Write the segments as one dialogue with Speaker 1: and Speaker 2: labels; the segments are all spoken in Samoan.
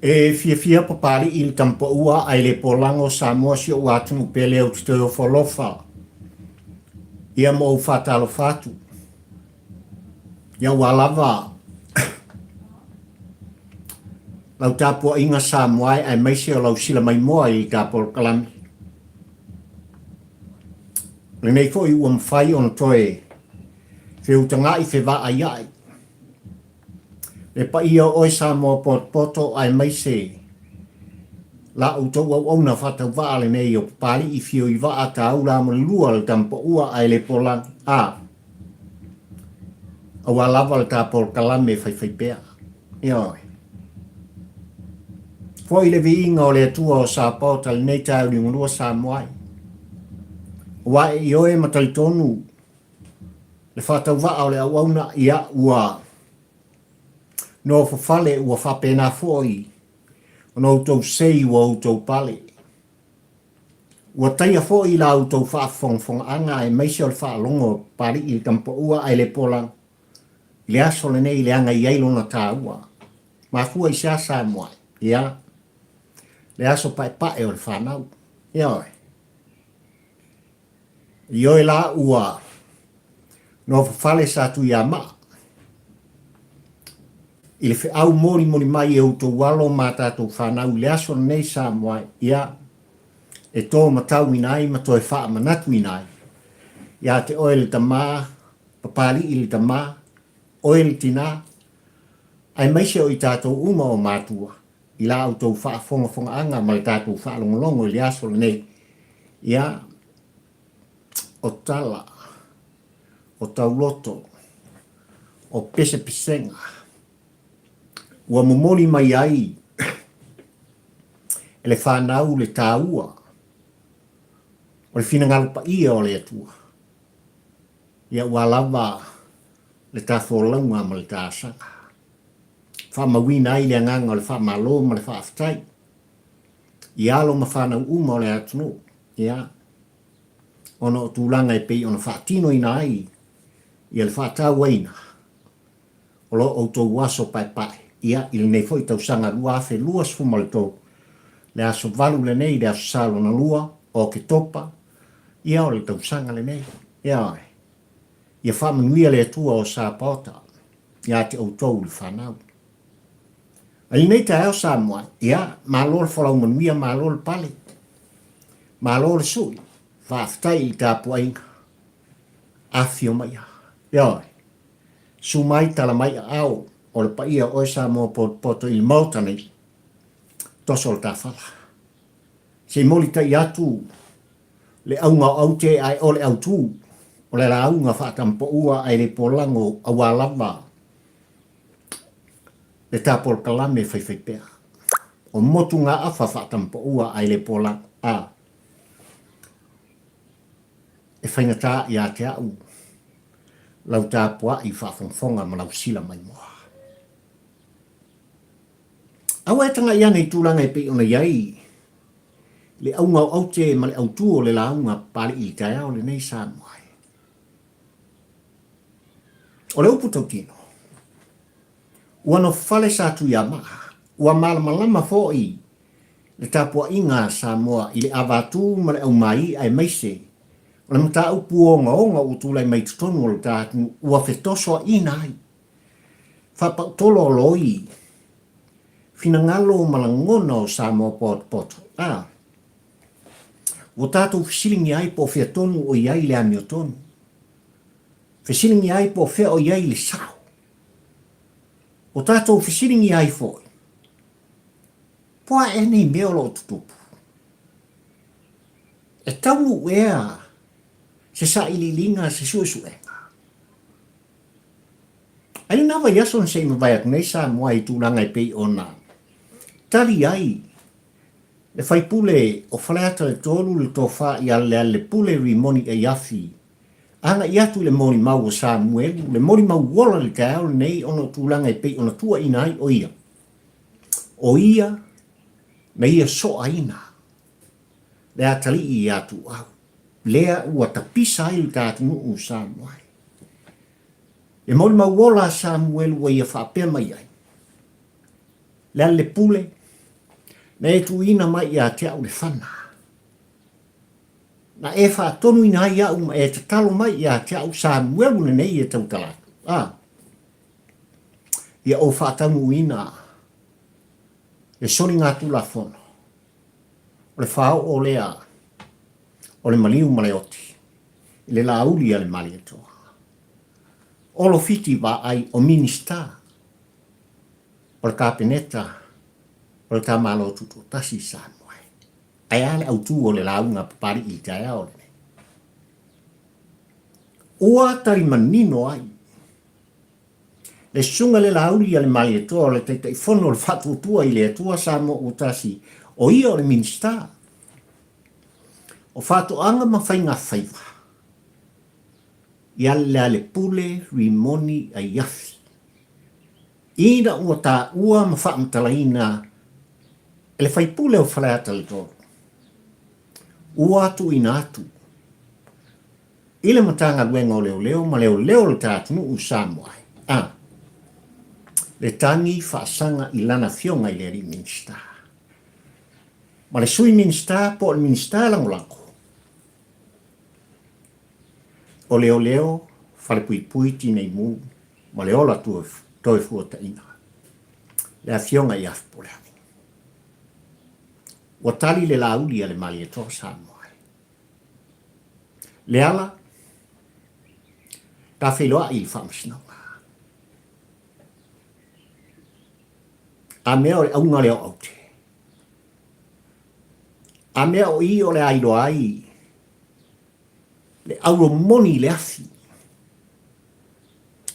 Speaker 1: E fiafia Papali'i i le Tamapaua ae le polago Samoa si ou atunuu pele ou te toe ofo alofa ia ma ou faatalofa atu ia ua lava lau tapuaiga Samoa e aemaise o lau sila maimoa i le tapolokalame. Lenei foi ua mafai ona toe feutaga'i fevaaia'i Le paia o oe Samoa potopoto aemaise la outou auauna faatauvaa lenei o Papali'i Fioivaa Taula ma le Lua le Tamapaua ae le Polagi a aua lava le ta polokalame faifaipea. Ioe. Foi le viiga o le Atua o Sapaota lenei taeao liugalua Samoa e. Aua e ioe ma talitonu le faatauvaa o le auauna, ia, ua nofofale, ua faapena foi ona outou sei ua outou pale. Ua taia foi la outou faafogafogaaga aemaise o le faalogo a Papali'i i le Tamapaua ae le pola i le aso lenei leaga e i ai lona taua. Mafua i se a Samoa? Ia, le aso paepae o le fanau. Ioe. Ioe la ua nofofale sa Tuiamaa i le feau molimoli mai e outou alo ma tatou fanau i le aso lenei Samoa ia e to matauina ai ma toe faamanatuina ai ia te oe le tama, Papali'i le tama, oe le tina, aemaise o i tatou uma o matua i la outou faafogafogaaga ma le tatou faalogologo i le aso lenei, ia, o tala, o tauloto, o pesepesega, ua momoli mai ai e le fanau le taua o le finagalo paia o le Atua, ia ua lava le ta folauga ma le ta asaga. Faamauina ai le agaga o le faamalo ma le faafetai i alo ma fanau uma o le atunuu, ia, ona o tulaga e pei ona faatinoina ai ia le faatauaina o lo outou aso paepae, ia, i lenei foi tausaga 2023, le aso 8 lenei, le aso Sa lona lua o Oketopa, ia, o le tausaga lenei. Ia, ia faamanuia le Atua o Sapaota ia te outou le fanau. A i lenei taeao Samoa, ia, malo le folau manuia, malo le pale, malo le sui, faafetai i le tapuaiga, afifio mai. Ioe, susu mai tala mai aao o le paia o oe Samoa potopoto i le Maota nei, toso le tafala. Se i molitai atu le auga o aute ae o le autū o le lauga faatampaua ae le polago auā lava le ta polokalame faifaipea. O motugaafa faatampaua ae le polago a e faigata ia te au lau tapuai faafogafoga ma lau sila maimoa. Aua e tagai ane i tulaga e pei ona i ai le auga o aute ma le autū o le lauga Papali'i i le taeao lenei Samoa e. O le upu tautino, ua nofofale sa Tuiamaa, ua malamalama foi le tapuaiga a Samoa i le avatū ma le aumāi aemaise o le mataupu ogaoga ua tulai mai i totonu o le ta atunuu ua fetosoaina ai faapautolo o loi finagalo ma lagona o Samoa potopoto. A. Ua tatou fesiligia ai po o fea tonu o i ai le amiotonu. Fesiligia ai po o fea o i ai le sao. Ua tatou fesiligia ai foi, po a ea nei mea o lo o tutupu? E taunuu ea se sailiiliga, se suesuega? Ai lena vaiaso na se i mavae atu nei Samoa i tulaga e pei ona tali ai le faipule o Faleata le 3 le tofa i Alealelepule Rimoni Aiafi agai atu i le molimau o Samuelu, le molimau ola i le taeao lenei ona o tulaga e pei ona tuuaina ai o ia. O ia na ia soaina le atalii ia Tuuau, lea ua tapisa ai le ta atunuu o Samoa. E molimau ola a Samuelu ua ia faapea mai ai, Lealelepule, Na e tuuina mai ia te au le fana. Na e faatonuina ai au ma e tatalo mai ia te au Samuelu lenei e tautala atu. A. Ia ou faataunuuina le soligatulafono o le faaoo lea o le maliu ma le oti i le laauli a le Malietoa. Olo Fiti Vaai o Minisita o le Kapeneta o le ta Malo Tutoatasi i Samoa. Ae a le autu o le lauga a Papali'i i le taeao lenei? Ua tali manino ai le susuga i le Laauli a le Malietoa o le Taitaifono o le Faatuatua i le Atua Samoa ua Tasi, o ia o le Minisita o Faatoaga ma Faiga Faiva ia Lealepule Rimoni Aiafi, ina ua taua ma faamatalaina e le faipule o Faleata le 3, ua tuuina atu i le Matagaluega o Leoleo ma Leoleo o le ta atunuu Samoa ai a le tagi faasaga i lana afioga i le alii Minisita ma le Sui Minisita po o le Minisita Lagolago o Leoleo, Falepuipui, Tineimu ma le Ola Toefuataiga, le Afioga ia Fepuleai. Ua tali le laauli a le Malietoa Samoa ai. Leala, ta feiloai i le Faamasinoga. A mea o le auga lea o aute. A mea o i o le a iloa ai le auro moni i le afi.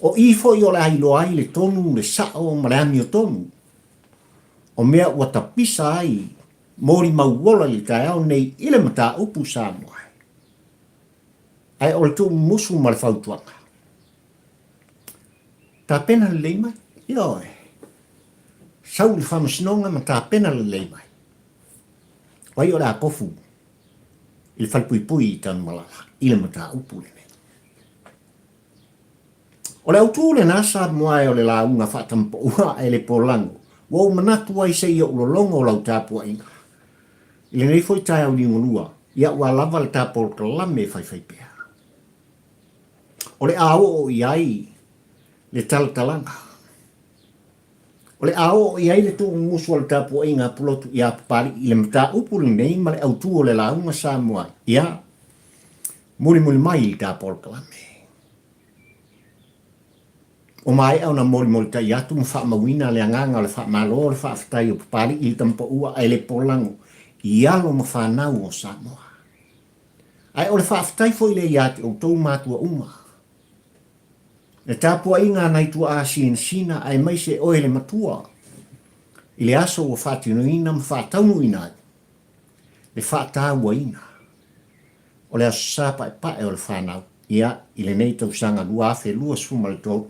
Speaker 1: O i foi o le a iloa ai le tonu, le sao ma le amiotonu o mea ua tapisa ai molimau ola i le taeao nei i le mataupu Samoa. Ae o le tuumumusu ma le fautuaga, tapena lelei mai. Ioe. Sau i le faamasinoga ma tapena lelei mai. O ai o le a tofu i le falepuipui i Tanumalala i le mataupu lenei. O le autu lena Samoa e o le lauga faatamapaua ae le polago, ua ou manatu ai se i ou lologo lau tapuaiga. I lenei foi taeao liugalua, ia ua lava le ta polokalame e faifai pea. O le a oo i ai le talatalaga. O le a oo i ai le tuumumusu o le tapuaiga a Pulotu iā Papali'i i le mataupu lenei ma le autu o le lauga Samoa ia mulimuli mai i le ta polokalame. Ua maea ona molimolitai atu ma faamauina le agaga o le faamalo o le faafetai o Papali'i i le tamapaua ae le polago i alo ma fanau o Samoa. Ae o le faafetai foi lea ia te outou matua uma. Le tapuaiga a nai tuaa sinasina aemaise oe le matua i le aso ua faatinoina ma faataunuuina ai le faatauaina o le Aso Sa Paepae o le Fanau, ia, i lenei tausaga 2023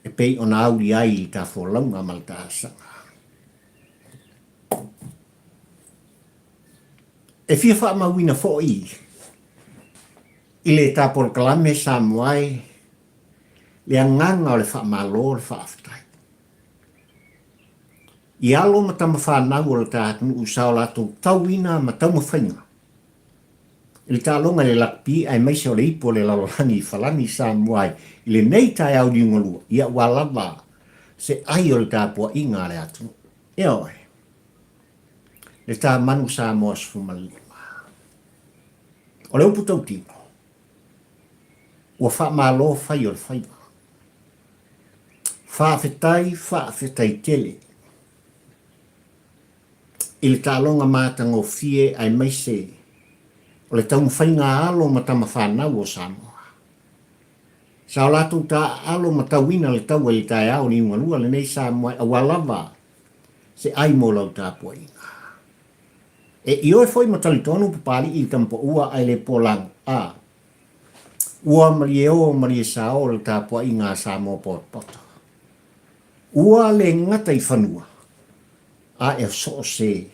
Speaker 1: e pei ona auli ai i le ta folauga ma le ta asaga. E fia faamauina foi I le ta polokalame Samoa e le agaga o le faamalo o le faafetai. I alo ma tama fanau o le ta atunuu sa o latou tauina ma taumafaiga i le taaloga i le lakapi aemaise o le ipu o le lalolagi i Falani Samoa e i lenei taeao liugalua, ia ua lava se ai o le tapuaiga a le atunuu. Ioe. Le ta manu Samoa 15. O le upu tautino, ua faamalo fai o le faiva. Faafetai, faafetai tele i le taaloga matagofie aemaise o le taumafaiga a alo ma tama fanau o Samoa. Sa o latou taaalo ma tauina le taua i le taeao liugalua lenei Samoa aua lava se ai mo lau tapuaiga. E ioe foi ma talitonu Papali'i i Tamapaua ae le polago, a Ua malie o malie sao le tapuaiga a Samoa potopoto. Ua le gata i fanua, a e soo se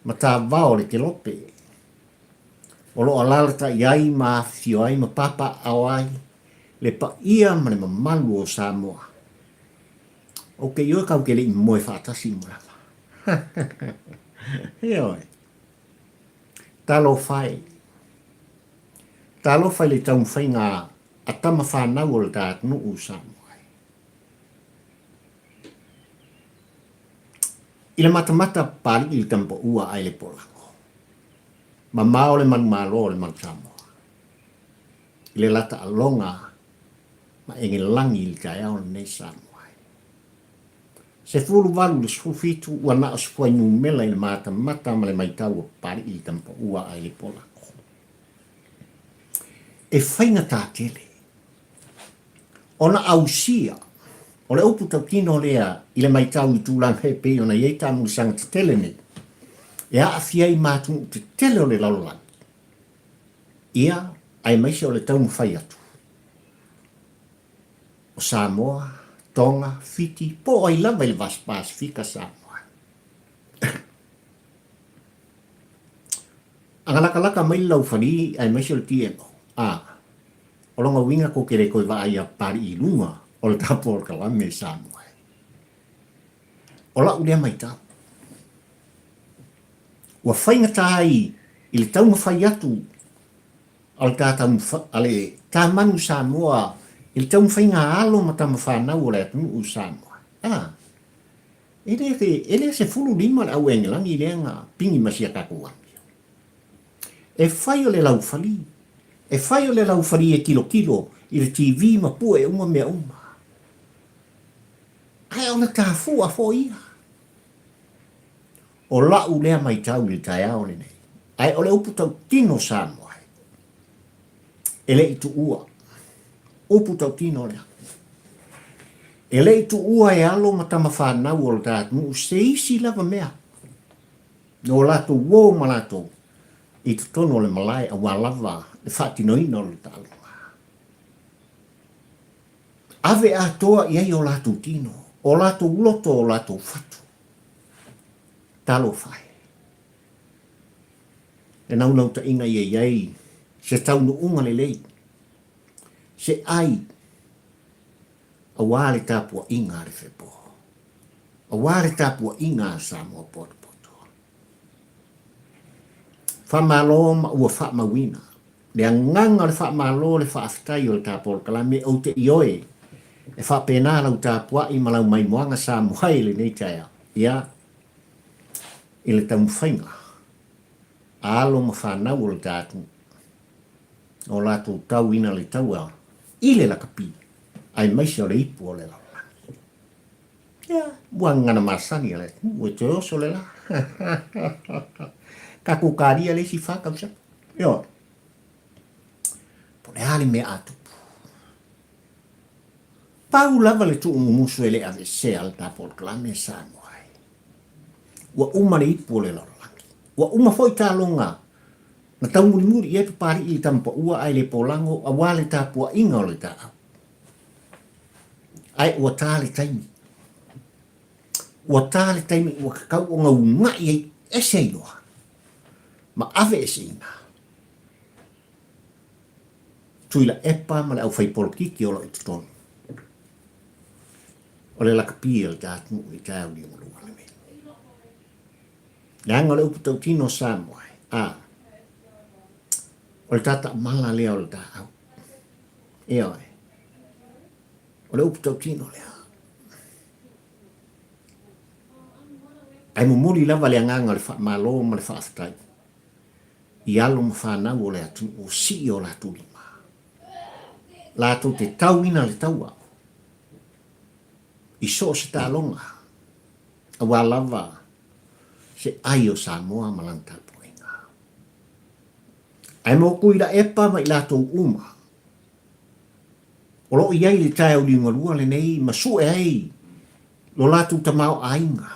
Speaker 1: matavao o le kelope o lo o alaalatai ai ma afifio ai ma papaaao ai le paia ma le mamalu o Samoa. Ou te ioe kau te le i moe faatasi uma lava. Ioe. Talofa e. Talofa i le taumafaiga a tama fanau o le ta atunuu o Samoa e. I le matamata Papalii i le tamapaua ae le polago. Mamao le manumalo o le Manu Samoa. I le lata aloga ma egelagi i le taeao lenei Samoa e. 18 i le 17 ua na o se fuainumela i le matamata ma le maitau a Papalii i le tamapaua ae le polago. E faigata tele ona ausia o le upu tautino lea i le maitau i tulaga e pei ona i ai tamulisaga tetele nei e aafia ai ma atunuu tetele o le lalolagi, ia, aemaise o le taumafai atu o Samoa, Tonga, Fiti, po o ai lava i le Vasa Pasefika Samoa. A na lakalaka mai le laufali aemaise o le TMO, a, o lona uiga kou te le toe vaai ia Papalii i luga o le tapu o le kalame i Samoa. O lau lea maitau. Ua faigata ai i le taumafai atu a le a le tamanu Samoa i le taumafaiga a alo ma tama fanau o le atunuu o Samoa. A, e le, e le 15 le au Engelani lea na pigi ma si a tatou amio. E fai o le laufali, e fai o le laufali e tilotilo i le TV ma pue uma mea uma. Ae o le tafua foi ia. O la'u lea maitau i le taeao lenei, ae o le upu tautino Samoa e le i tuua. Upu tautino lea. E le i tuua e alo ma tama fanau o le ta atunuu se isi lava mea no latou uo ma latou i totonu o le malae aua lava le faatinoina o le taaloga. Ave atoa i ai o latou tino, o latou loto, o latou fatu. Talofa e. Le naunautaiga ia i ai se taunuuga lelei, se ai aua le tapuaiga a le Fepo, aua le tapuaiga a Samoa potopoto. Faamalo ma ua faamauina le agaga o le faamalo le faafetai o le ta polokalame ou te ioe e faapena lau tapuai ma lau maimoaga Samoa i lenei taeao ia i le taumafaiga a alo ma fanau o le ta atunuu o latou tauina le taua i le lakapi aemaise o le ipu o le lalolagi. Ia, ua gagana masani a le atunuu e toe oso le la. Tatou kalia le isi fa tausaga. Ioe. Po o le a le mea a tupu. Pau lava le tuumumusu e le aveesea le ta polokalame Samoa ai. Ua uma le ipu o le lalolagi. Ua uma foi taloga na taumulimuli i ai Papali'i i le tamapaua ae le polago aua le tapuaiga o le taau. Ae ua ta le taimi. Ua ta le taimi ua tatau ona una'i ai ese ai loa ma aveeseina Tuilaepa ma le aufaipolokiki o lo o i totonu o le lakapi o le ta atunuu i taeao liugalua lenei. Leaga o le upu tautino o Samoa, a, o le tataamala lea o le taau. Ioe. O le upu tautino lea. Ae momoli lava le agaga o le faamalo ma le faafetai i alo ma fanau o le atunuu o sii o latou lima. Latou te tauina le taua i so o se taaloga aua lava se ai o Samoa ma lana tapuaiga. Ae mo Tuilaepa ma i latou uma o lo o i ai i le taeao liugalua lenei ma sue ai lo latou tamaoaiga,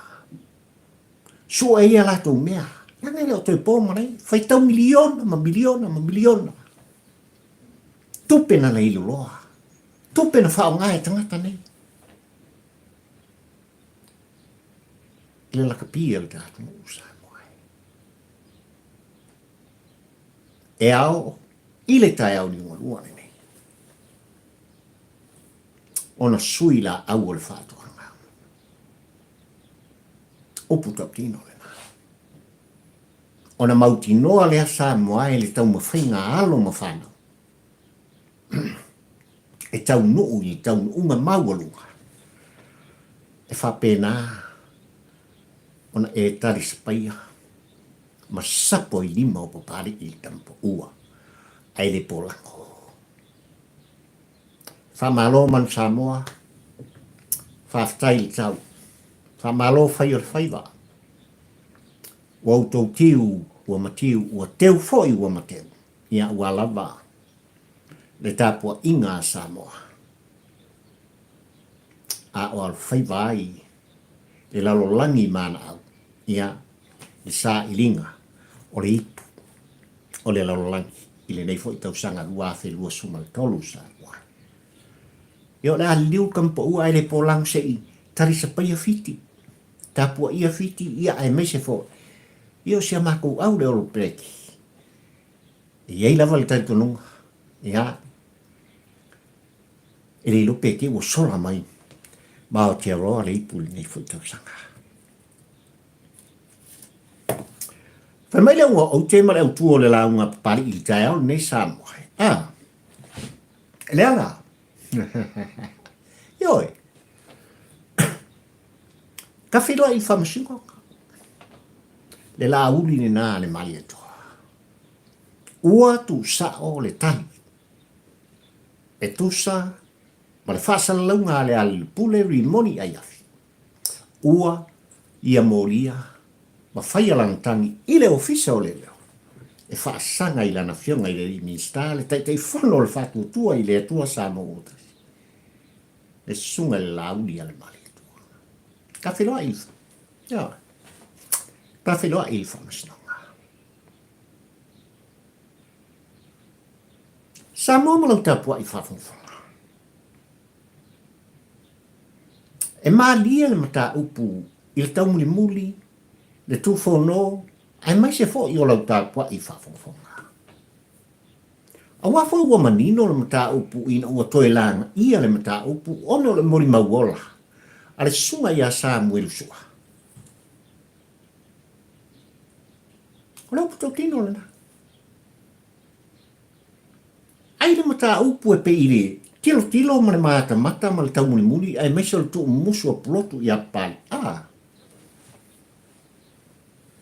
Speaker 1: sue ai a latou mea, leaga e le o toe po malai, faitau miliona ma miliona ma miliona tupe na leiloloa, tupe na faaaoga e tagata nei i le lakapi o le atunuu o Samoa. E ao i le taeao liugalua lenei ona sui laau o le faatoaga. Upu tautino lena. Ona mautinoa lea Samoa e le taumafaiga a alo ma fanau e taunuu i le taunuuga maualuga, e faapena ona e talisapaia ma sapo i lima o Papalii i le tamapaua ae le polago. Faamalo Manu Samoa, faafetai le tau. Faamalo fai o le faiva. Ua outou tiu ua matiu, ua teu foi ua mateu, ia ua lava le tapuaiga a Samoa. A o alofaiva ai le lalolagi manaau, ia le sailiga o le ipu o le lalolagi i lenei foi tausaga 2023 Samoa. Ia o le a liliu le tamapaua ae le polago se i talisapaia Fiti. Tapuaia Fiti, ia aemaise foi ia o si a makou au le Olo Blackie. E i ai lava le talitonuga, ia, e le iloa pe te ua sola mai ma Aotearoa le ipu i lenei foi tausaga. Fai mai le ua ou te ma le autu o le lauga Papalii i le taeao lenei Samoa. Ah, leaga. Ioe. Ka feiloai i le faamasinoga. Le laauli lena a le Malietoa. Ua tuusao le tali e tusa ma le faasalalauga a le Alilipule Rimoni Aiafi. Ua ia molia ma faia lana tagi i le Ofisa o Leoleo e faasaga i lana Afioga i le Alii Minisita, le Taitaifono o le Faatuatua i le Atua Samoa ua Tasi. Le susuga i le Laauli a le Malietoa. Ka feiloai i le, ioe, ka feiloai i le Faamasinoga. Samoa ma lau tapuai faafogafoga. E malie le mataupu i le taumulimuli, le tufono, aemaise foi o lau tapuai faafogafoga. Aua foi ua manino le mataupu ina ua toe lagaia le mataupu ona o le molimau ola a le susuga ia Samuelu Sua. O le upu tautino lena. Ai le mataupu e pei i le tilotilo ma le matamata ma le taumulimuli aemaise o le tuumumusu a Pulotu ia Papalii. A!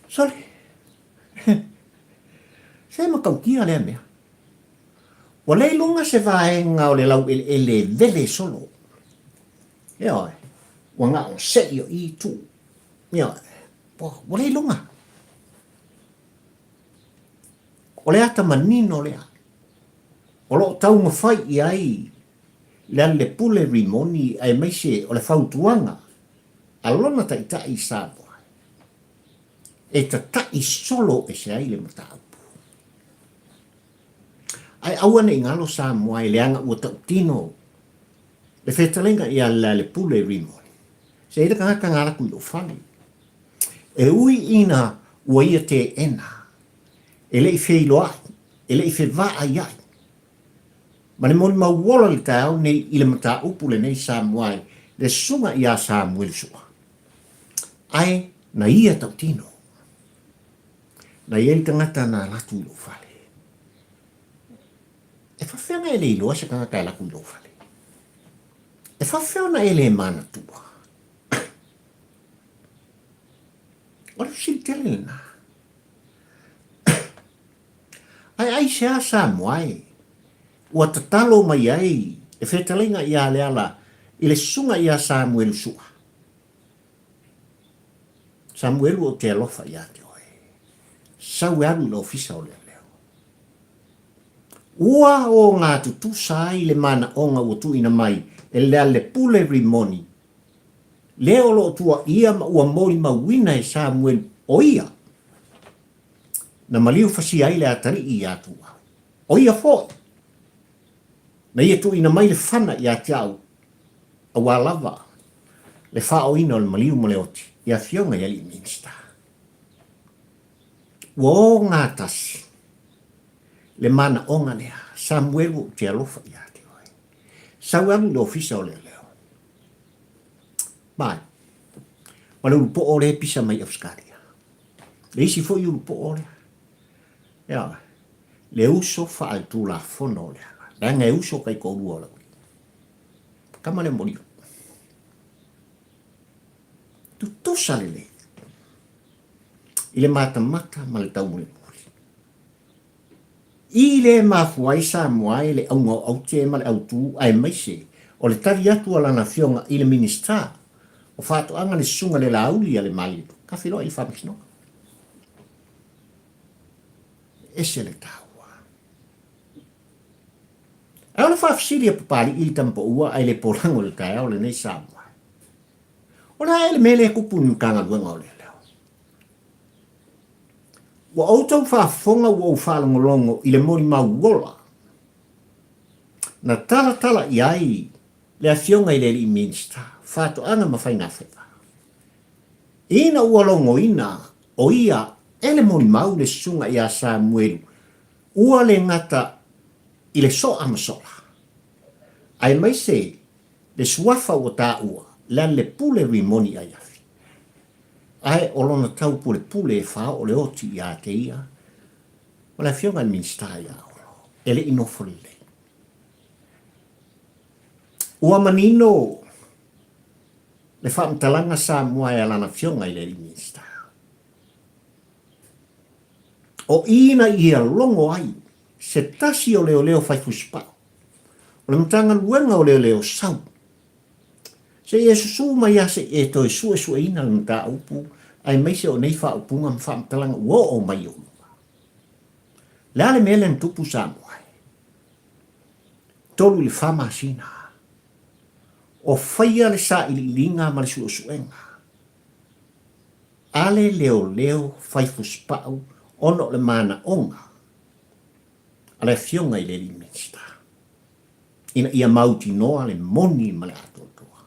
Speaker 1: Sole! Se matautia lea mea. Ua le iloga se vaega o le laueleele e vele solo. Ioe, ua na o sei o i tuu. Ioe, ua le iloga. O le ata manino lea o lo o taumafai i ai le Alelepule Rimoni aemaise o le fautuaga a lona taitai Samoa e tataʻi solo ese ai le mataupu. Ae aua ne i galo Samoa e leaga ua tautino le fetalaiga ia Lealepule Rimoni. Se i le tagata na alaku i lou fale. E ui ina ua ia teena, e le i feiloai, e le i fevaaiai, ma le molimau ola i le taeao nei i le mataupu lenei Samoa e le susuga ia Samuelu Sua. Ae na ia tautino. Na i ai le tagata na alu atu i lou fale. E faafefea ona e le iloa se tagata e alu atu i lou fale? E faafefea ona e le manatua? O le fesili tele lena. Ae aisea Samoa e ua tatalo mai ai le fetalaiga ia Leala i le susuga ia Samuelu Sua? Samuelu ou te alofa ia te oe. Sau e alu i le ofisa o leoleo. Ua o ngā tutusa ai le manaoga ua tuuina mai e Lealepule Rimoni, le o lo o tuaia ma ua molimauina e Samuelu o ia na maliu fasia ai le atalii ia Tuau. O ia foi na ia tuuina mai le fana ia te au aua lava le faaoina o le maliu ma le oti i Afioga i Alii Minisita. Ua ogatasi le manaoga lea, Samuelu ou te alofa ia te oe. Sau e alu i le ofisa o leoleo. Mai. Ma le ulupoo lea e pisa mai Ausetalia. Le isi foi ulupoo lea. Ioe. Le uso faaletulafono o Leala, leaga e uso taitoalua o Laulii. Tama lea moliu. Tutusa lelei i le matamata ma le taumulimuli. I le mafua ai Samoa e le auga o aute ma le autu aemaise o le tali atu a lana afioga i le Minisita o Faatoaga le Susuga le Laauli a le Malietoa, ka feiloai i le Faamasinoga. E ese le taua. Ae o le faafesili a Papalii i le tamapaua ae le polago i le taeao lenei Samoa. O le a ea le mea lea e tupu i le Matagaluega o Leoleo? Ua outou faafofoga ua ou faalogologo i le molimau ola na talatala i ai le Afioga i le Alii Minisita, Faatoaga ma Faigafaiva. Ina ua logoina o ia e le molimau le susuga ia Samuelu ua le gata i le soa ma sola, aemaise le suafa ua taua Lealailepule Rimoni Aiafi. Ae o lona taupulepule e faaoo le oti ia te ia ma le Afioga i le Minisita ia Olo, e le i nofo lelei. Ua manino le faamatalaga Samoa e a lana Afioga i le Alii Minisita. O i na ia logo ai se tasi o leoleo fai fusipao o le Matagaluega o Leoleo sau Se i e susū mai lava se i e toe suesueina le mataupu aemaise o nei faaupuga ma faamatalaga ua oo mai i ou luma. Le a le mea lea na tupu Samoa? 3 i le 4 masina o faia le sailiiliga ma le suesuega a le leoleo fai fusipau ona o le manaoga a le Afioga i le Alii Minisita. ina ia mautinoa le moni ma le atoatoa.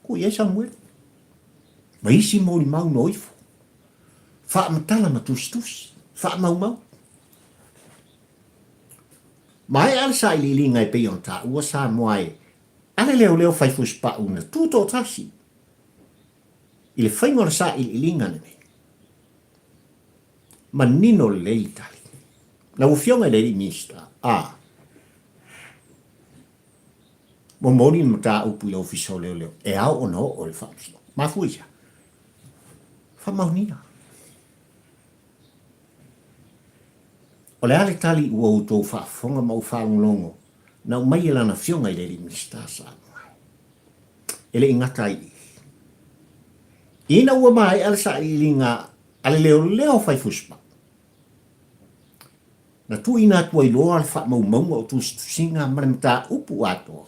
Speaker 1: Tuu i ai Samuele ma isi molimau no ifo, faamatala ma tusitusi, faamaumau. Maea le sailiiliga e pei ona taua Samoa e a le leoleo fai fusipau na tutoatasi i le faiga o le sailiiliga lenei. Manino lelei le tali. Lau Afioga i le Alii Minisita, a momoli le mataupu i le Ofisa o Leoleo, e ao ona oo i le Faamasinoga. Mafua i se a? Faamaonia. O le a le tali ua outou faafofoga ma ou faalogologo na aumai e Lana Afioga i le Alii Minisita Samoa? E le i gata ai i i. Ina ua maea le sailiiliga a le leoleo fai fusipau, Na tuuina atu ai loa le faamaumauga o tusitusiga ma le mataupu atoa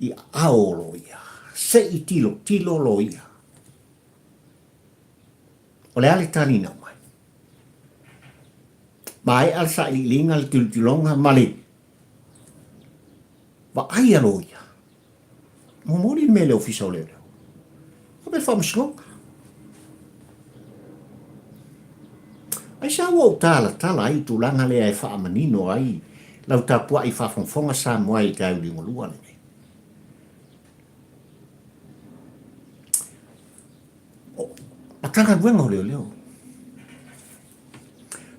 Speaker 1: i aao o loia, se i tilotilo loia. O le a le tali na aumai? Maea le sailiiliga, le tilotiloga ma le vaai a loia. Momoli le mea i le Ofisa o Leoleo. Ave le faamasinoga. Aisea ua ou talatala ai i tulaga lea e faamanino ai lau tapuai faafogafoga Samoa i le taeao liugalua lenei? O Matagaluega o Leoleo,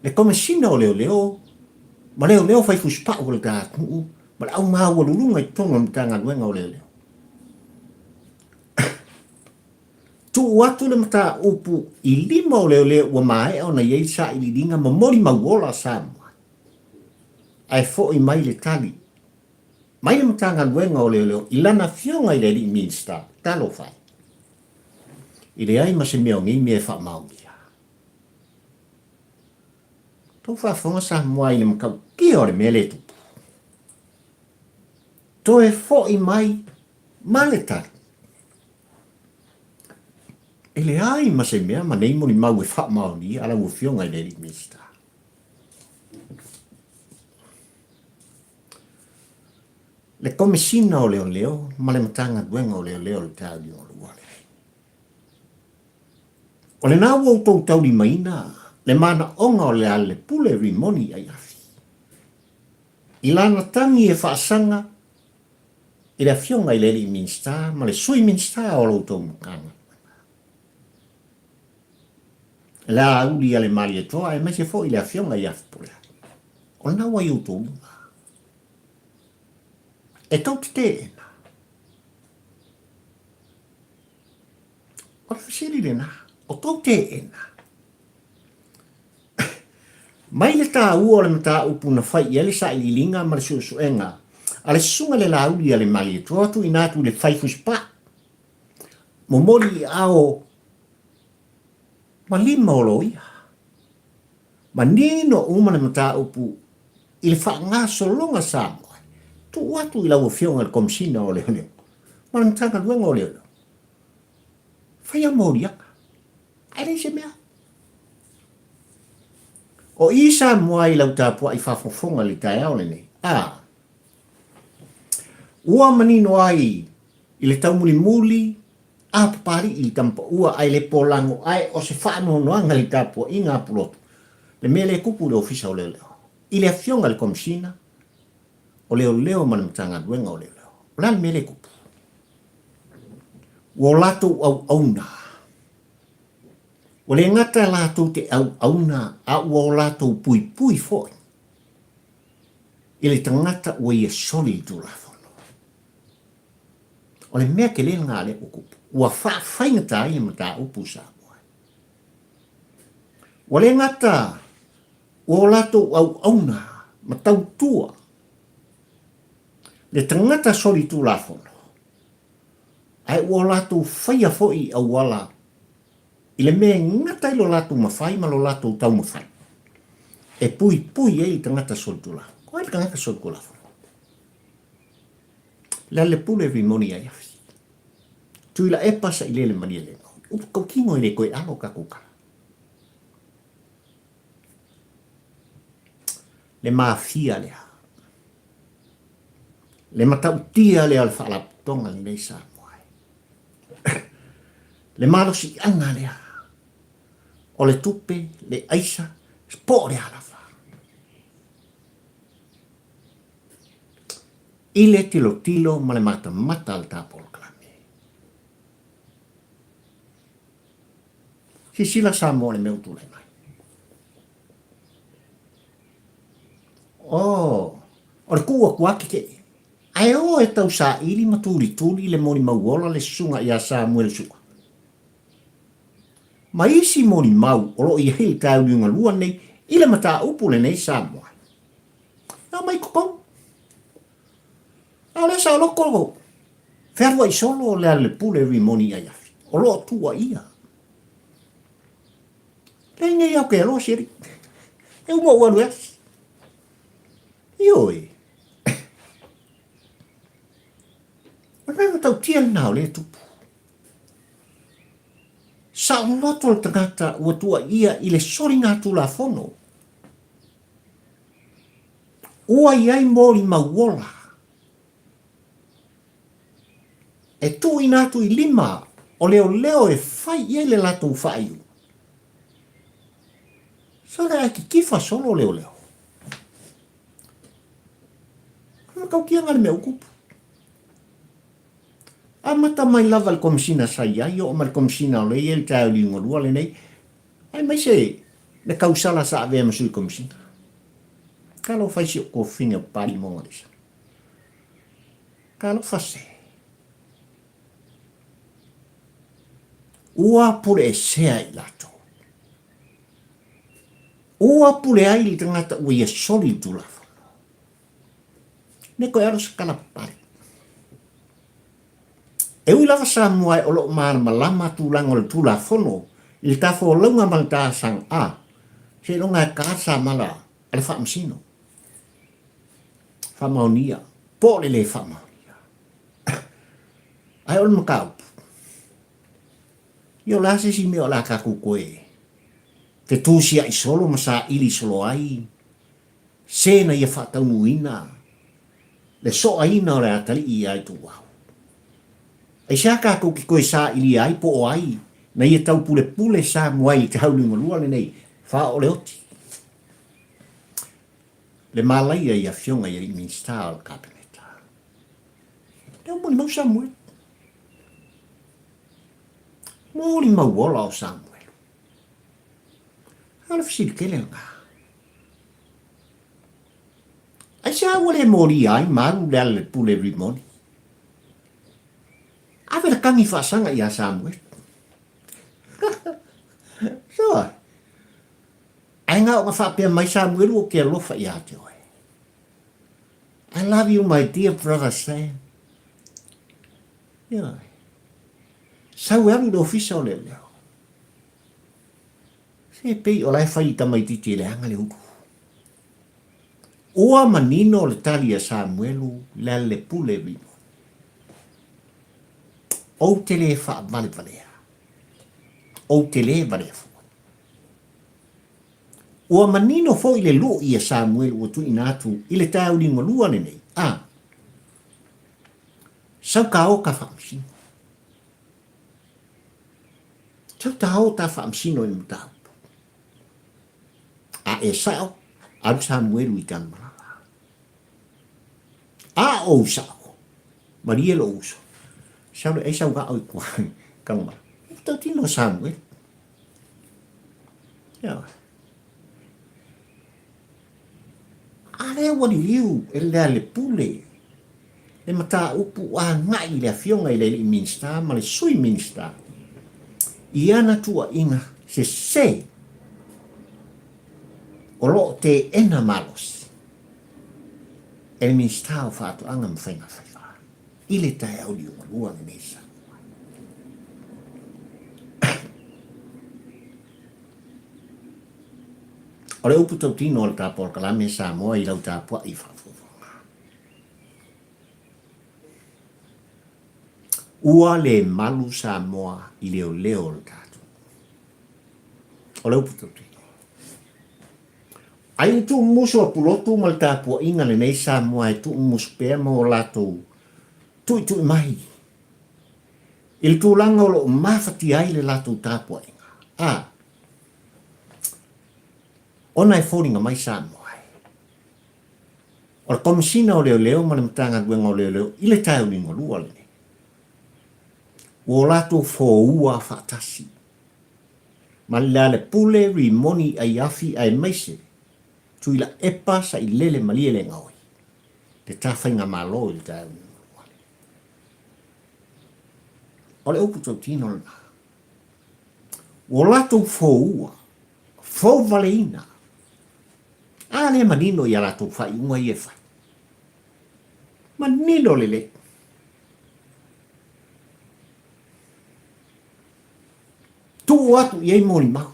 Speaker 1: le Komesina o Leoleo ma Leoleo fai fusipau o le ta atunuu ma le aumaualuluga i totonu o le Matagaluega o Leoleo. Tuu atu le mataupu i lima o leoleo ua maea ona i ai le sailiiliga ma molimau ola a Samoa, ae foi mai le tali mai le Matagaluega o Leoleo i lana afioga i le Alii Minisita, talofa e, i leai ma se mea o nei mea e faamaonia. Tou faafofoga Samoa i le matautia o le mea lea e tupu. Toe foi mai ma le tali. E leai ma se mea ma nei molimau e faamaonia a lau Afioga i le Alii Minisita. Le Komesina o Leoleo ma le Matagaluega o Leoleo i le taeao lenei. O lena ua outou taulimaina le manaoga o le Alelepule Rimoni Aiafi i lana tagi e faasaga i le Afioga i le Alii Minisita ma le Sui Minisita o la outou Matagaluega. Le auli a le Malietoa aemaise foi le Afioga ia Fepuleai. O lena ua i outou lima. E tou te teena. O le fesili lena, o tou teena. Mai le taua o le mataupu na fai i ai le sailiiliga ma le suesuega a le Susuga i le Laauli a le Malietoa tuuina atu i le fai fusipaa, momoli i aao ma lima o loia. Manino uma le mataupu i le faagasologa Samoa, tuu atu i lau Afioga i le Komesina o Leoleo ma le Matagaluega o Leoleo, faia moliaga, ae leai se mea. O i Samoa i lau tapuai faafofoga i le taeao lenei, a ua manino ai i le taumulimuli a Papalii i le tamapaua ae le polago ae o se faanoanoaga i le tapuaiga a Pulotu, le mea lea e tupu i le Ofisa o Leoleo, i le Afioga i le Komesina o Leoleo ma le Matagaluega o Leoleo. O le a le mea lea e tupu? Ua o latou auauna. Ua le gata latou te auauna a ua o latou puipui foi i le tagata ua ia soli le Tulafono. O le mea tele lena lea ua tupu, ua faafaigata ai le mataupu i Samoa. Ua le gata ua o latou auauna ma tautua le tagata soli Tulafono, ae ua o latou faia foi i auala i le mea e gata ai lo latou mafai ma lo latou taumafai e puipui ai le tagata solitulafono. O ai le tagata solitulafono? Le ale pule rimoni ai afi. Tuilaepa sailele malie le Upu tautino e le toe alo tatou tala. Le mafia lea. Le matautia lea o le faalapotopotoga lenei Samoa. Le malosiaga lea o le tupe, le aisa, po o le a lava. I le tilotilo ma le matamata a le ta polokalame. Sisila Samoa i le mea ua tulai mai. Oh, o le tuu atu lava tetee. Ae o e tau saili ma tulituli le molimau ola le susuga ia Samuel Sua. Ma isi molimau o lo o i ai le taeauliuga lua nei i le mataupu lenei Samoa. E omai i totonu. A o lea saoloto fealuai solo le Alelepule Rimoni Aiafi o lo o tuuaia. Leai nei au ke aloa si alii. E uma ou alu e asi. Ioe. O le mea matautia lena o lea e tupu. Saoloto le tagata ua tuuaia i le soligatulafono. Ua i ai molimau ola e tuuina atu i lima o leoleo e fai i ai le latou faaiuga. Sole ae kitifa solo leoleo. O le matautia le mea ua tupu. Amata mai lava i le Komesina sa i ai, oo mai i le Komesina o lea e i ai le taeao liugalua lenei, aemaise le tausala sa avea ma Sui Komesina. Talofa i si ou tuafafine o Papalii Mogalisa. Talofa se. Ua puleesea i latou. Ua pule ai le tagata ua ia soli le Tulafono. Me koe alo se tala papale. E ui lava Samoa o lo o malamalama tulaga o le Tulafono i le tafolauga ma le ta sang a, seiloga e ka sa mala a le Faamasino. Faamaonia, po o le le faamaonia. Ae o le mataupu, ia o le a se isi mea o le a tatou toe fetusiai solo ma saili solo ai se na ia faataunuuina le soaina o le atalii ia Ituau. Aisea tatou te toe sailia ai po o ai na ia taupulepule Samoa i le te hauliugalua lenei faaoo le oti? Le malaia i afioga i alii Minisita o le Kapeneta. Lea ua molimau Samuelu. Molimau ola o Samuelu. O le fesili tele lena. Aisea ua le molia ai ma alu Lealailepule Rimoni? Ave le kagi faasaga ia Samuelu. Ioe. Ae na ona faapea mai Samuelu ou te alofa ia te oe. I love you my dear brother Sam. Ioe. Sau e alu i le ofisa o leoleo. Se pei o la e fai i tamaititi e leaga le ulu. Ua manino le tali a Samuelu Lealailepule Rimoni. Ou te le faavalevalea. Ou te le valea foi. Ua manino foi le luʻi a Samuelu ua tuuina atu i le taeao liugalua lenei, a sau ta o ta faamasino. Sau ta o ta faamasino i le mataupu. A e sao, alu Samuelu i Tanumalala. A ou sao, malie lou uso, sau le ai sau gao i tua i Tanumalala. E tautino Samuelu. Ioe. A lea ua liliu e Lealepule le mataupu agai i le Afioga i le Alii Minisita ma le Sui Minisita i ana tuuaiga sese o lo o teena malosi e le Minisita o Faatoaga ma Faiga Faiva i le taeao liugalua lenei Samoa. O le upu tautino o le ta polokalame Samoa i lau tapuai faafofoga. Ua le malu Samoa i leoleo o le tatou. O le upu tautino. Ai ua tuumusu a Pulotu ma le tapuaiga lenei Samoa e tuumusu pea ma o latou tuitui mai i le tulaga o lo o mafatia ai le latou tapuaiga. A, ona e foliga mai Samoa e. O le Komesina o Leoleo ma le Matagaluega o Leoleo i le taeao liugalua lenei, ua o latou foua faatasi ma Lealepule Rimoni Aiafi aemaise Tuilaepa Sailele Malielegaoi le ta faigamalo i le taeao liugalua lenei. O le upu tautino lena. Ua o latou foua, fouvaleina, a lea manino i a latou faaiuga ia e fai. Manino lelei. Tuu atu i ai molimau.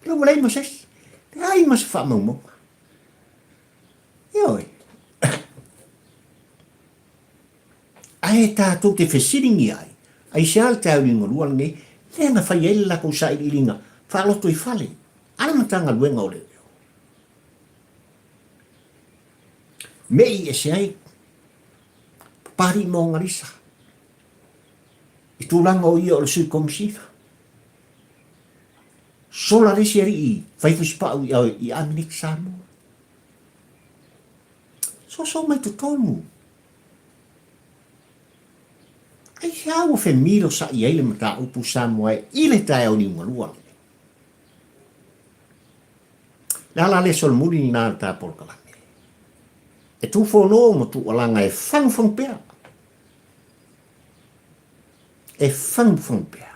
Speaker 1: Lea ua leai ma se isi. Leai ma se faamaumauga. Ioe. Ae tatou te fesiligia ai, aisea le taeao liugalua lenei, lea na fai ai le latou sailiiliga faalotoifale a le Matagaluega o Leoleo. Me'i ese ai Papalii Mogalisa i tulaga o ia o le Sui Komisina. Sola le isi alii fai fusipau i Amerika Samoa. Soso mai totonu. Aisea ua femilosaʻi ai le mataupu Samoa i le taeao liugalua lenei? Le ala le solomuli lena o le ta polokalame. E tufono ma tuualaga e fagufagu pea. E fagufagu pea.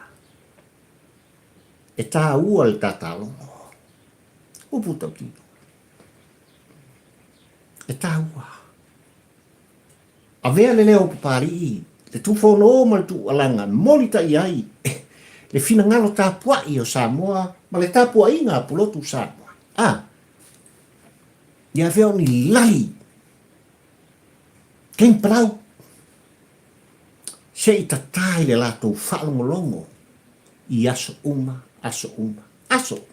Speaker 1: E tāua le tatalogo. Upu tautino. E tāua. Avea le leo o Papalii, le tufono ma le tuualaga, molitai ai le finagalo tapuai o Samoa ma le tapuaiga a Pulotu Samoa. A, ia avea o ni lali keng palau se i tatā i le latou faalogologo i aso uma, aso uma, aso uma.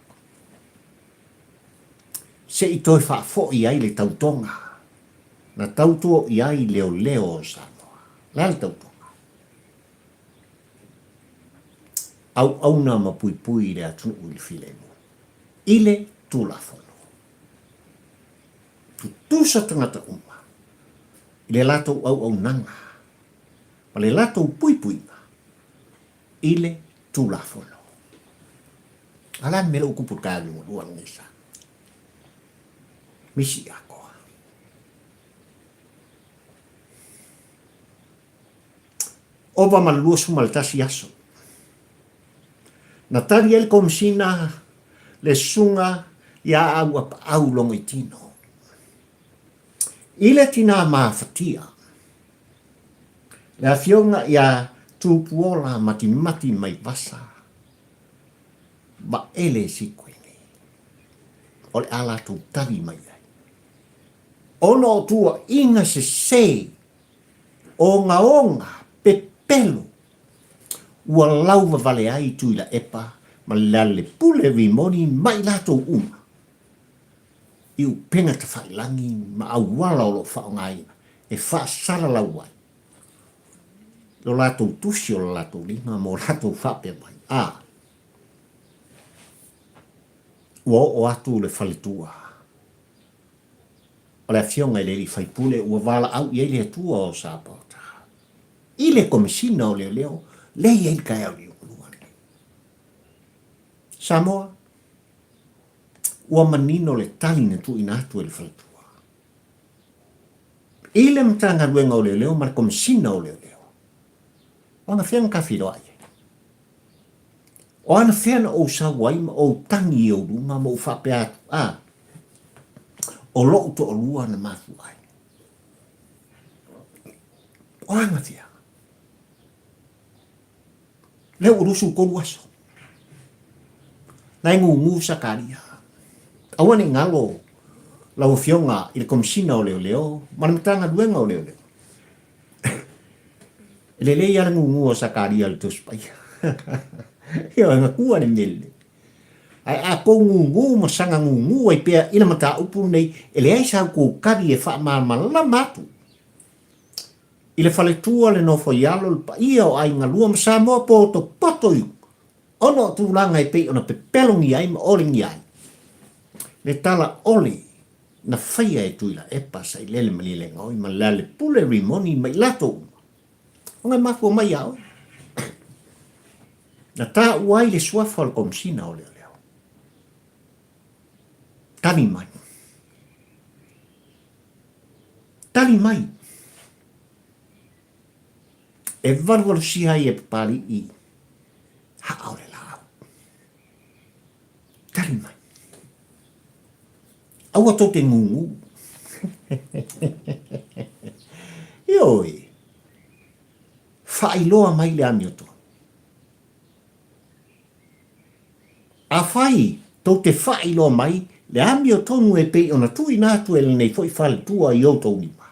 Speaker 1: Se i toe faafoi ai le tautoga na tautua i ai leoleo o Samoa. Le a le tautoga? Auauna ma puipui i le atunuu i le filemu. I le Tulafono. Tutusa tagata uma i le latou auaunaga ma le latou puipuiga i le Tulafono. A o le a le mea lea ua tupu i le taeao liugalua lenei sa? Misi atoa. Ova ma le 21 aso. Na tali ai le Komesina le Susuga ia Auapaau Logoitino i le tinā mafatia, le Afioga ia Tupuola Matimati Maivasa Vaele Sikuini, o le a latou tali mai ai ona o tuuaiga sese ogaoga pepelo ua lauvavale ai Tuilaepa ma Lealailepule Rimoni ma i latou uma i upega tafailagi ma auala o lo o faaaogaina e faasalalau ai lo latou tusi o le latou lima ma o latou faapea mai, a ua oo atu le faletua o le Afioga i le Alii Faipule ua valaau i ai le Atua o Sapaota i le Komesina o Leoleo lea e i ai le taeao liugalua lenei. Samoa, ua manino le tali na tuuina atu e le faletua i le Matagaluega o Leoleo ma le Komesina o Leoleo. O anafea na ta feiloai ai? O anafea na ou sau ai ma ou tagi i ou luma ma ou faapea atu, A, o lo'u toalua na mafua ai. O anafea? Lea ua 23 aso. La e gugu Sakaria. Aua ne i galo lau Afioga i le Komesina o Leoleo ma le Matagaluega o Leoleo. E lelei lava le gugu o Sakaria i le Tusi Paia. Ioe, matua le mea lelei. Ae a tou gugu ma saga gugu ai pea i le mataupu lenei, e leai sa outou tali e faamalamalama atu i le faletua, le nofo i alo, le paia o aiga lua ma Samoa potopoto i uta, ona o tulaga e pei ona pepelogia ai ma olegia ai le tala ole na faia e Tuilaepa, Sailele Malielegaoi ma Lealepule Rimoni ma i latou uma. Ona e mafua mai ia oe. Na taua ai le suafa o le Komesina o Leoleo. Tali mai. Tali mai. E valuvalusia ai e Papali'i haa o le laau. Tali mai. Aua tou te gugu. Ioe. Faailoa mai le amiotonu. Afai tou te faailoa mai le amiotonu e pei ona tuuina atu e lenei foi faletua i outou lima,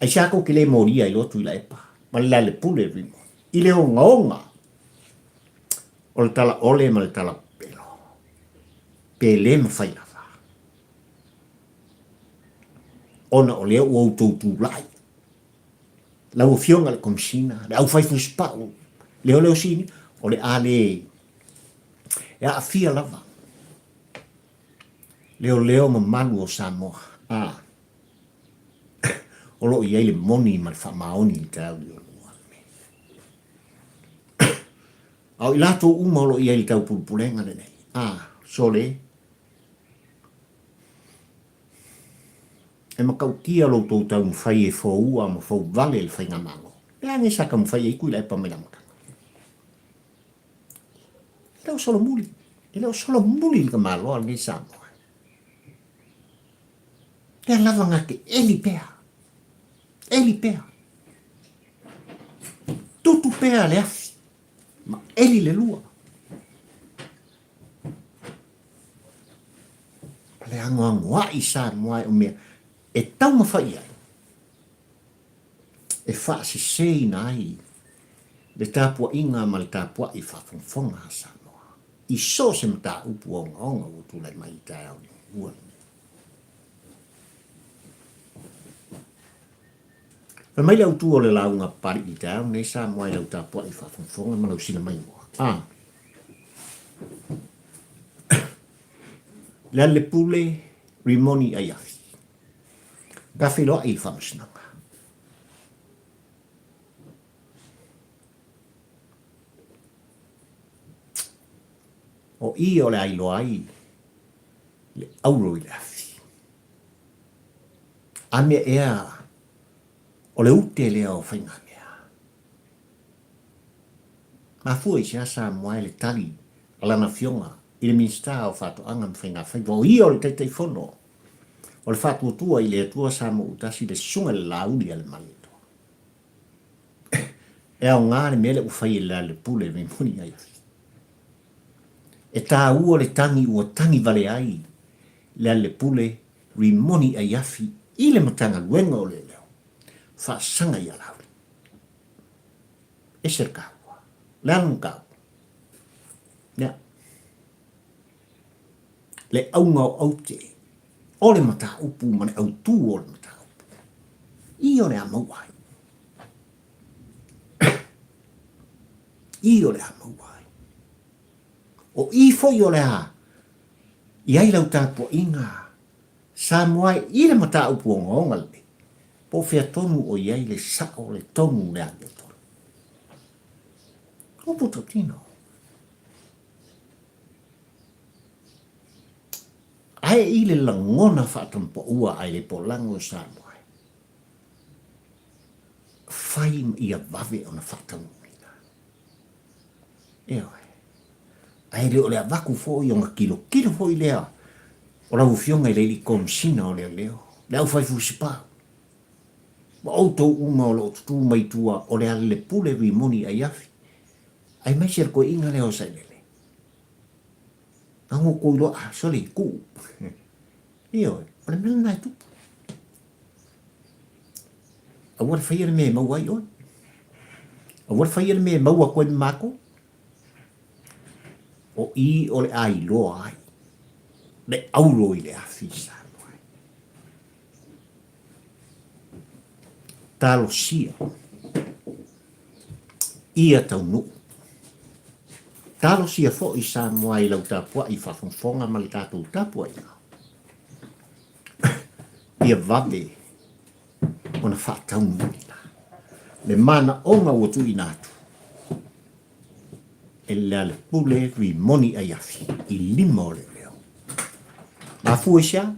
Speaker 1: aisea tou te le molia ai loa Tuilaepa ma le Lealepule Rimoni i le ogaoga o le tala ole ma le tala pepelo, pe le mafai lava ona o lea ua outou tulai, lau Afioga i le Komesina, le aufai fusipau, leoleo sini, o le a le e aafia lava leoleo mamalu o Samoa, a o lo o i ai le moni ma le faamaoni i le taeao liugalua lenei. A o i latou uma o lo o i ai i le taupulepulega lenei, a, sole, e matautia lo outou taumafai e foua ma fouvale le faigamalo. Le a nei sa taumafai ai Tuilaepa mai le amataga? E le o solomuli, e le o solomuli le tamaloa lenei Samoa. Lea lava na te eli pea, eli pea. Tutu pea le afi ma eli le lua. O le anoanoai Samoa e o mea e taumafai ai e faaseseina ai le tapuaiga ma le tapuai faafogafoga a Samoa i so o se mataupu ogaoga ua tulai mai i taeao liugalua lenei. Fai mai le autu o le lauga Papali'i i taeao lenei Samoa i lau tapuai faafogafoga ma lau sila maimoa. A. Lealepule Rimoni Aiafi. Ka feiloai i le Faamasinoga. O i o le a iloa ai le auro i le afi. A mea ea o le ute lea o faigamea? Mafua i se a Samoa e le tali a lana afioga i le Minisita o Faatoaga ma Faigafaiva, o ia o le Taitaifono o le Faatuatua i le Atua Samoa-utasi le Susuga i le Laauli a le Malietoa. E aoga le mea lea ua fai e le Lealailepule Rimoni Aiafi. E taua le tagi ua tagi vale ai le Lealailepule Rimoni Aiafi i le Matagaluega o Leoleo, faasaga i Alauli. Ese le taua. O le a lona taua? Ia. Le auga o aute o le mataupu ma le autū o le mataupu. I o le a maua ai. I o le a maua ai. O i foi o le a i ai lau tapuaiga Samoa i le mataupu ogaoga lenei, po o fea tonu o i ai le sao, le tonu, le amiotonu. Upu tautino. Ae i le lagona faatampaua ae le polago o Samoa, fai ma ia vave ona faataunuuina. Ioe. Ae le o le avatu foi ona tilotilo foi lea o lau Afioga i le Alii Komesina o Leoleo, le aufai fusipau, ma outou uma o lo o tutū mai tua o le Alelepule Rimoni Aiafi, aemaise le toeaina lea o Sailele. Na outou iloa, ah, sole, tuu. Ioe, o le mea lena e tupu. Aua le faia le mea e maua ai oe. Aua le faia le mea e maua atu ai ma matou. O i o le a iloa ai le auro i le afi Samoa. Talosia ia taunuu. Talosia foi Samoa i lau tapuai faafogafoga ma le tatou tapuaiga. Ia vave ona faataunuuina le manaoga ua tuuina atu e Lealepule Rimoni Aiafi i lima o leoleo. Mafua i se a?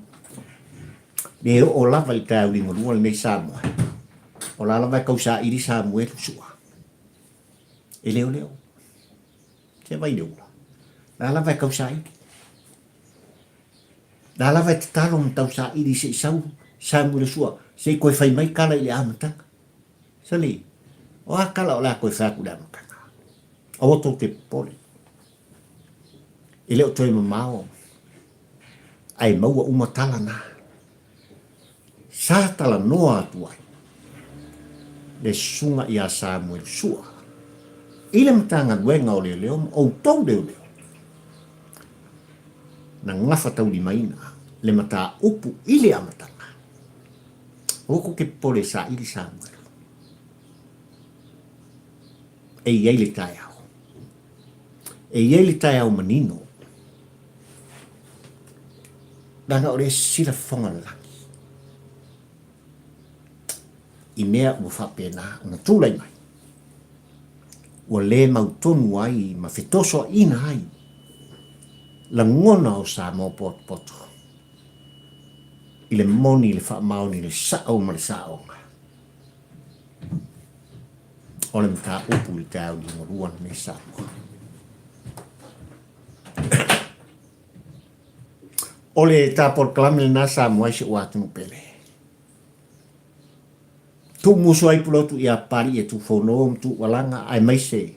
Speaker 1: Le oo lava i le taeao liugalua lenei Samoa. O la lava e tausaili Samuelu Sua e leoleo. Se vai le ula. La lava e tausaili. La lava e tatalo ma tausaili se i sau Samuele Sua se i toe fai mai tala i le amataga. Sali, o a tala o le a toe fai atu i le amataga? Aua tou te popole. E le o toe mamao ae maua uma tala na. Sa talanoa atu ai le susuga ia Samuel Sua i le Matagaluega o Leoleo ma outou leoleo na gafataulimaina le mataupu i le amataga. Aua tou te popole e saili Samuel. E i ai le taeao. E i ai le taeao manino. Leaga o lea e sisila fofoga o le lagi i mea ua faapena ona tulai mai, ua le mautonu ai ma fetosoaina ai lagona o Samoa potopoto i le moni, le faamaoni, le sao ma le saoga o le mataupu i le taeao liugalua lenei Samoa. O le ta polokalame lena Samoa i si ou atunuu pele. Tuumusu ai pulotu ia Papali'i e Tufono ma Tuualaga aemaise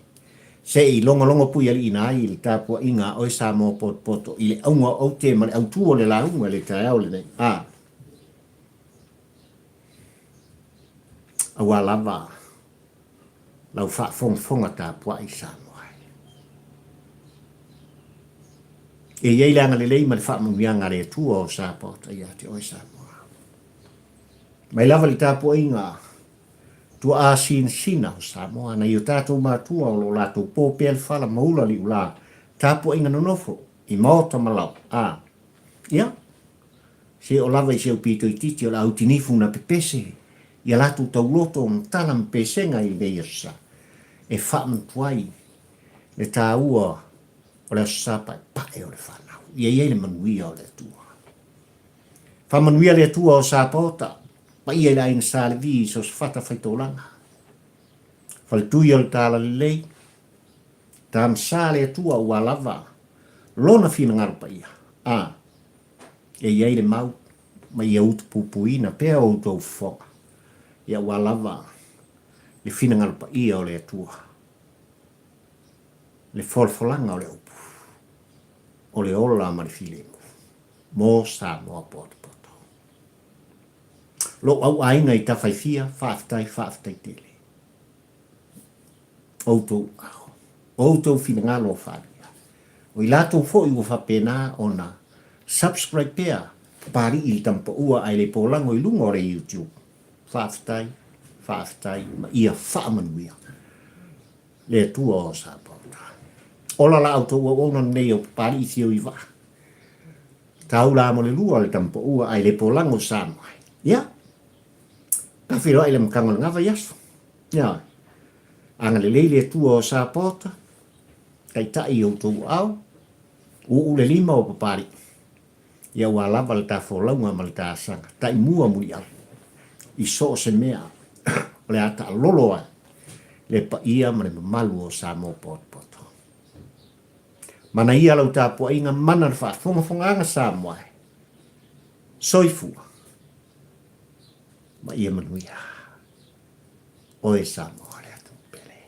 Speaker 1: se i logologo puialiiina ai le tapuaiga a oe Samoa potopoto i le auga o aute ma le autū o le lauga i le taeao lenei. A Aua lava lau faafogafoga tapuai Samoa e. E i ai le agalelei ma le faamanuiaga a le Atua o Sapaota ia te oe Samoa. Mai lava le tapuaiga tuaa sinasina o Samoa, nai o tatou matua o lo o latou po pea le fala ma ula liulā, tapuaiga nonofo i maota ma laoa, a, ia, se o lava i si au pito itiiti o le autinifu na pepese i a latou tauloto ma tala ma pesega i lenei aso sa, e faamanatu ai le taua. O le Aso Sa paepae o le fanau. Ia i ai le manuia o le Atua. Faamanuia le Atua o Sapaota, paia i le aiga Sa Levi i so o se fata faitolaga. Faletui o le Talalelei, Tamasa le Atua ua lava Lona finagalo paia, a e i ai le mau ma ia utupupuina pea outou fofoga, ia ua lava le finagalo paia o le Atua, le folafolaga o le upu, o le ola ma le filemu mo Samoa potopoto. Lou au aiga i Tafaifia, faafetai, faafetai tele. Outou ao, outou finagalo o faaalia. O i latou foi ua faapena ona subscribe pea Papalii i le Tamapaua ae le polago i luga o le YouTube. Faafetai, faafetai ma ia faamanuia le Atua o Sapaota. Ola la outou auauna lenei o Papalii Fio i Vaa. Taula mo le lua o le Tamapaua ae le polago Samoa. Ia, ta feiloai i le amataga o le na vaiaso. Ia, agalelei le Atua o Sapaota, taitai i outou aao, uu le lima o Papalii. Ia ua lava le ta folauga ma le ta asaga, taimua muliau i so o se mea o le a taalolo ai le paia ma le mamalu o Samoa potopoto. Mana ia lau tapuaiga, mana le faafogafogaaga Samoa e. Soifua ma ia manuia. Oe Samoa le atunuu pele.